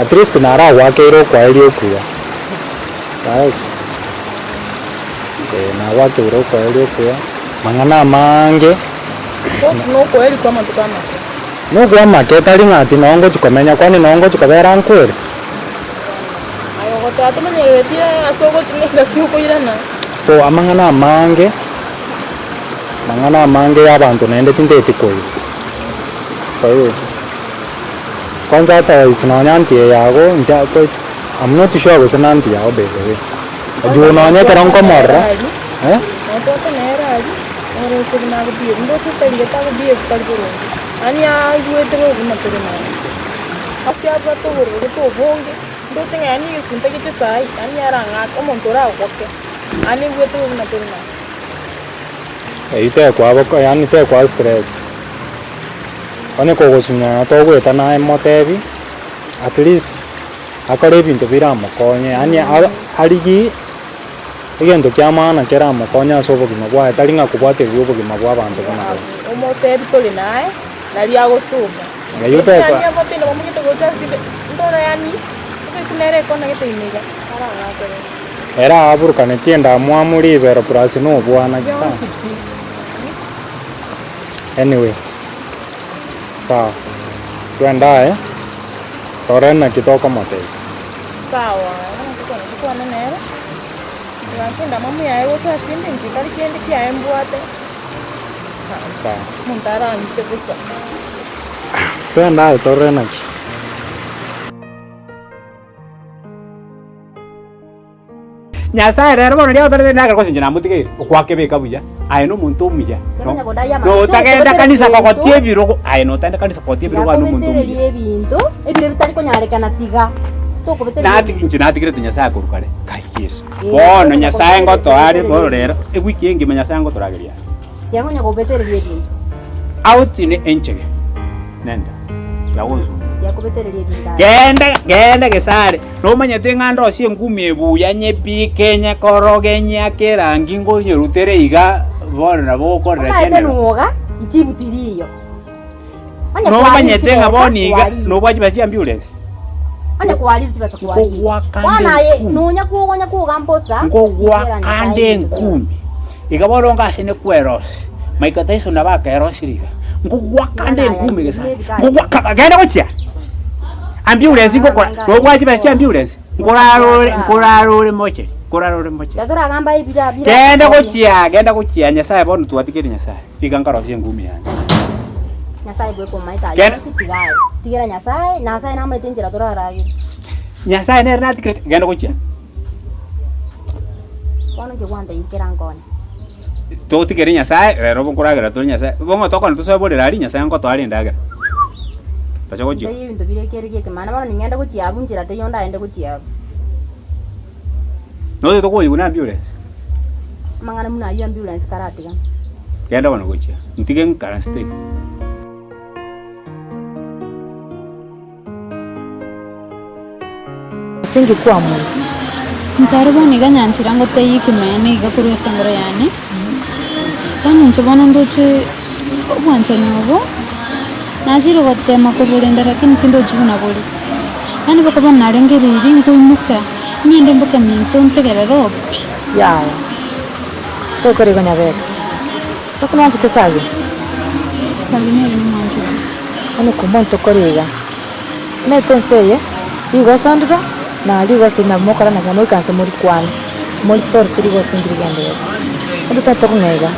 At least naragoakeire okwaeria okuya. Ee, nagoakeire okwaeria okuya, mang'ana amange. Nokoeria kwa amatuko amake. Nokwa amake, tari ng'a ati noo ngochia komenya, kwani noo ngochia kobera nkwere? Aye ogoteba tomenyerereti ase ogochia nengaki okoirana. So amang'ana amange, amang'ana amange ya abanto naende tinteti koigwa. Kwaigwa? Kwanza hata ase nonya aunty eye yago inche akwe I'm not sure gose na aunty yago by the way. Juu nonya ekero nkomorora eh. Nonye twacha nere aria, oroche buna ago behave, ndoche style gete ago behave tari boronge, yaani aigwete bobe buna tore nere. Ase abwate obororo gete obonge, ndoche ng'a yaani egesunte gete saii, yaani arang'ake, omonto oragoke, yaani aigwete bobe buna tore nere. Eyio tekoa boko yaani tekoa stress. Onye kogosunyana togoeta naye motebi, at least akore ebinto biramokonye yaani arigie egento kia maana keramokonye ase obogima bwaye tari ng'a kobwatereria obogima bwa abanto buna baria. Omotebi tore naye, nari agosoma. Eyio tekoa. Yaani omotebi bamogete gocha ase ndoro yaani obeku nere ekona gete ime iga, arang'akere. Ere aburukanetie endamwamu ribero plus na obwana Bionsi pi. Anyway, sawa, twende aye, tore naki tokomotebia. Sawa, bono tokwana tokwane nere, gaki endamwamu yaye gocha ase inde inche tari kende kiaye mbwate, Sawa. omonto arang'ite bosa. Twende aye torore naki. Nyasae rero bono riria otarete endagera gose inche namotigeire, okwakebeka buya, aye nomonto omuya, Tokonya kodai amang'ana, notagenda tokobetereri kanisa ebinto. kogotia ebirogo, aye notagenda kanisa kogotia ebirogo aye nomonto Tiga omuya. kobetereria ebinto ebire bitari konyarekana tiga tokobetereria Nati ebinto. inche natigerete Nyasae korwa kare, kai Yeso. Eh, Bono tokonya Nyasae kobetereria ngotoa are kobetereria bono ebinto. rero, ewiki engima Nyasae ngotorageria are. Tiga konya kobetereria ebinto. Out ne enchege nenda yagonsumbua. Tiga kobetereria ebinto aye. Genda genda gesare nomanyete ng'a ndosie engumi ebuya nyebike nyekoroge nyeake erangi ngonyerutere iga bono nabo ogokorera Omanyete general. nuoga ichibu tiriyo. Onye kwarire Nomanyete ng'a chibesa bono iga kwarire. nobwate chibesa chia ambulance. Onye kwarire chibesa kwarire. Nkogwakande Bono aye enkumi. nonya kogonya kogamba bosa tigera Nyasaye Nkogwakande ebinto bionsi. enkumi. Iga bono onga ase nekwerosia. Michael Tyson nabo akerosirie iga. Nkogwakande Ting'ana aya enkumi gesa. ebika Nkogwaka genda gochia. Ambulance ngokora. Nobwate chibesa chia ambulance. Nkorara ore nkorara ore mocheri. Nkorara ore mocheri. Tiga toragamba ebira bira Genda gochia, genda gochia Nyasaye bono twatigeire Nyasaye. Tiga nkarosie engumi yane. Nyasaye bweka omaete ayio Genda. onsi tiga aye. Tigera Nyasaye, Nyasaye namaete enchera toraragere. Nyasaye nere natigerete, genda gochia. Bono inche gwantebia kera nkonye. Totigere Nyasaye, rero obo nkoragera tore Nyasaye, bong'o tokona tosoe borere aria Nyasaye nkotoa are endagera. Toche gochia. Ntaiyo ebinto bire ekere gi'ekemana, bono ning'ende gochia abwo nchera teiyo ndaende gochia abwo. Noyo tokoyigwa na ambulance. Amang'ana buna ayio ambulance karatigane. Genda bono gochia, ntige nkaranse iga. Ase inki kwamuna? Inche aria bono iga nyanchera ngotebia ekeene iga korwa ase engoro yane, bono inche bono ndoche obwanchani obo, nachire gotema koborenda lakini tindochi buna bore. Yaani mpaka bono narenge riria nkoimoka, ng'ende mboke minto ntegerere oo pi. Yaya, tokora igo nyabeka. Gose nwanchete Sagini? Sagini ere nimwanchete. Bono kumbe ntokore iga. Omanyete ense eye, rigoso ndiro, na rigoso eri nabo mokora naki nabo moikaranse morikwane, morisolve rigoso ndiri rigendererete. Intwe tari tokong'ea iga,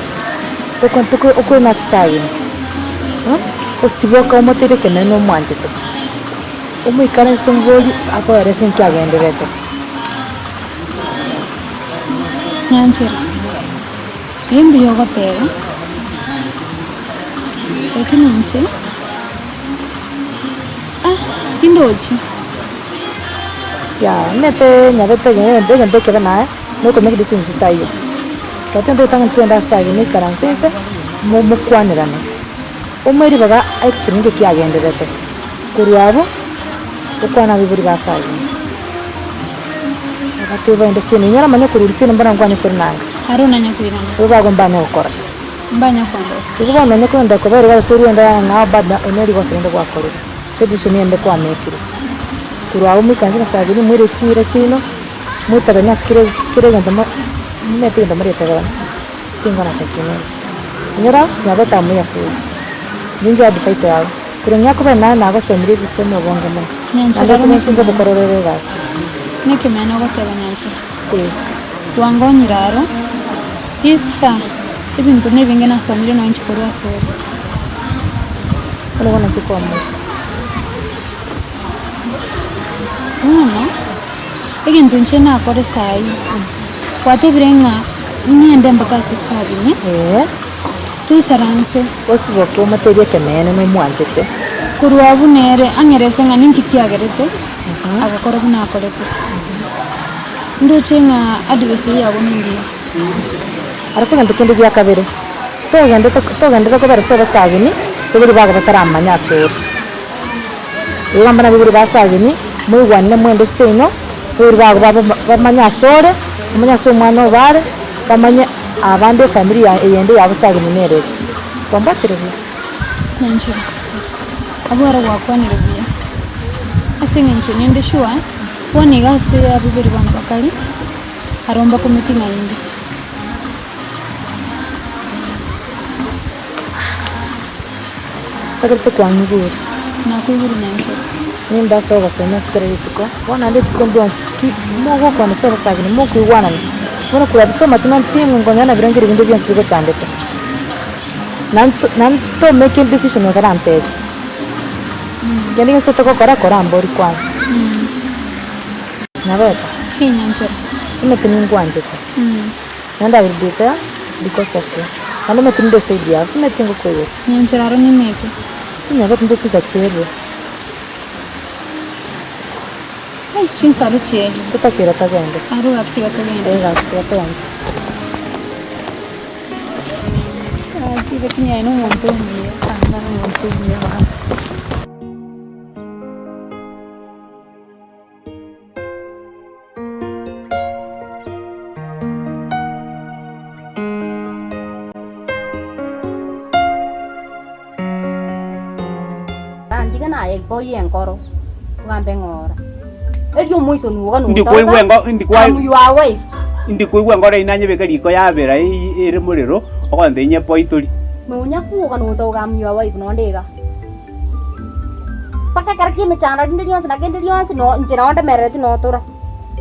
toko toko okoima ase Sagini, osiboka omotebi ekeene nomwanchete, omoikaranse mbori akoerese nki agendererete. Nyanchera. Eye mbuya ogoteba, lakini inche ah tindochi. Yaya, omanyete nyabete egento egento ekebe naye, na okomake decision chitaiyo. Ekero togende gotanga togende ase aywo moikaranse inse, mo mokwanerane, omoe ribaga a explain ng'aki kiagendererete, korwa abwo, okwane abaibori ba ase aywo. Agateba ende sini, inyora manya okoruria sini mbona nkwane korinanga. Aro nanye koirana. Igo bago mbanye gokora. Mbanye kondora. Igo bono onye kogenda kobera iga gose orue ende ng'ao bado one rigoso rinde gwakorire, ase decision ende kwamekire. Korwa abwo moikaranse na sabiri moire chiira chiaino, moitabanie ase kera kera egento mo momanyete egento moreteberane, tinkonacha kina inche. Inyora nyabete amo yafuri, ninche advice yago, korwa ng'ea kobere naye nagosemire ebisemi obonge mono, Nyanchera naende oche aro bonsi nekemene. nkobokororere egasi. Nekemene ogoteba Nyanchera. Eh. Kwangonyire aro, this far, ebinto nebinge nasomire nonya inche korwa asore. Bono bono naki kwamora? Bono, egento inche nakore saii, gwatebire ng'a ng'ende mpaka ase esabuni, Eeh. toisaranse. Osiboke omotebie ekeneene nomwanchete. Korwa abwo nere ang'erese ng'a ninki kiagerete, agakora buna akorete. Ndoche ng'a advice eyio yago nengiya. Alafu egento kende gia kabere, togendete togenderete kobera ase obosagini, bibori bago bataramanya ase ore. Igo amo na bibori ba sagini, moigwanere mwende seino, bibori bago baba bamanye ase ore, bamanye ase omwana obo are, bamanye abande efamiri ya eyende ya bosagini nere ere. Kwambatire buya. Nyanchera, abwo aro gwakwanire buya, ase eng'encho ninde sure, bono iga ase abibori bane bakare, aro mbakumeti ng'a inde. Takerete kwang'igwera. Nakoigure nyanchera. Nimbe ase ogosemi ase kera rituko, bono naende rituko ndionsi ki mogokwana ase obosabiri mokoigwanana, bono korwa abwo tomache nonya nkonya na birengeri binde bionsi bigochandete. Naende naende to make decision otarantebia. Kende gionsi totagokora kora mbori kwanza. Nyabeta, Ki nyanchera. chimete ningwanchete. Naende I will be there because of you. Naende omanyete ninde eside yao, simanyeti ngokoigora. Nyanchera aro nimete. Nyabete inche chinsa chierire. Ai chinsa aro chierire. Totakeire togende. Aro gaki tiga togende. Eh gaki tiga togende. Gaki lakini aye nomonto omuya. Aa nomonto omuya bono. Rantiga naye boyie enkoro, ogambe ng'ora. Erio omoiso nuoga Indi koigwa engo indi kwa I'm your wife. indi koigwa enkoro eyio nanyebeke riko yabera ere morero, ogonte inyepoitori. Nonya kwoga notoga I'm your wife nonde iga. Mpaka ekero ki'emechando rinde rionsi na kende rionsi no inche nao ndemerereti notora.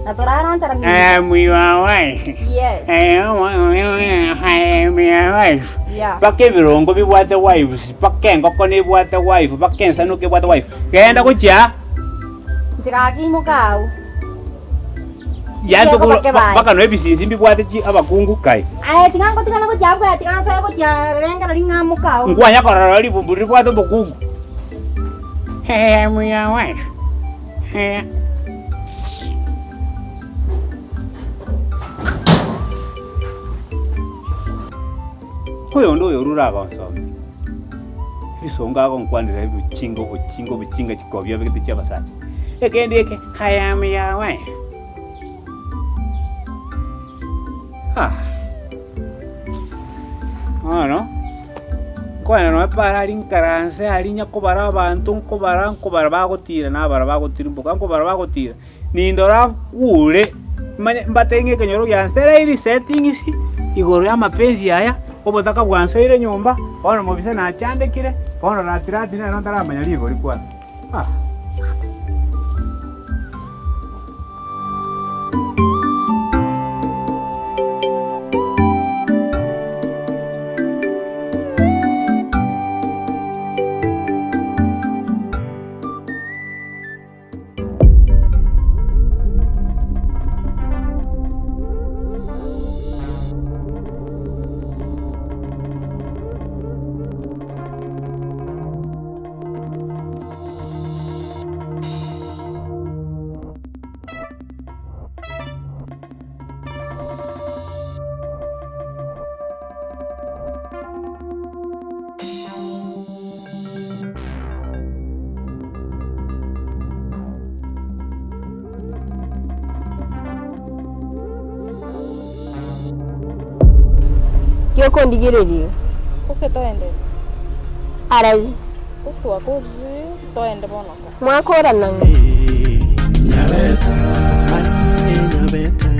Na toraranchara minto. I am your wife. Yes. I am your wife. Yeah. Mpaka ebirongo bibwate wives, mpaka engoko nebwate wife, mpaka ensanuka ebwate wife. Genda gochia Inche gaki imoka agwo. Yaani Ekiagera tokoro bake baye. mpaka noe ebisinsi mbibwate chi abakungu kai. Aye tiga ngotigana gochia abwo kaya tiga nsoe gochia rengera ring'a moka oo. Nkwanya korora ribumbu ribwate obokungu. I am your wife. Eh. Oyonde oyo orure agonsomia ebisongo agonkwanera ebichinga obochinga obochinga chikobia abegete chi'abasacha. Ekende eke, I am your wife. Ah. Bono, nkogenda nonya para aria nkaranse aria nyakobara abanto nkobara nkobara bagotira nabara bagotirimboka nkobara bagotira. Nindora nkure, manye mbate ng'a ekenyoro giansereiri settings igoro y'amapenzi aya, obotaka bwansoire nyomba, bono mobisa nachandekire, bono rati rati nero ntaramanya rigori kwanza. Ah. Giokondigereria iga. Gose toende? Arari. Gose twakorire toende bono ka. Mwakorana ng'a. Nyabeta, aye Nyabeta.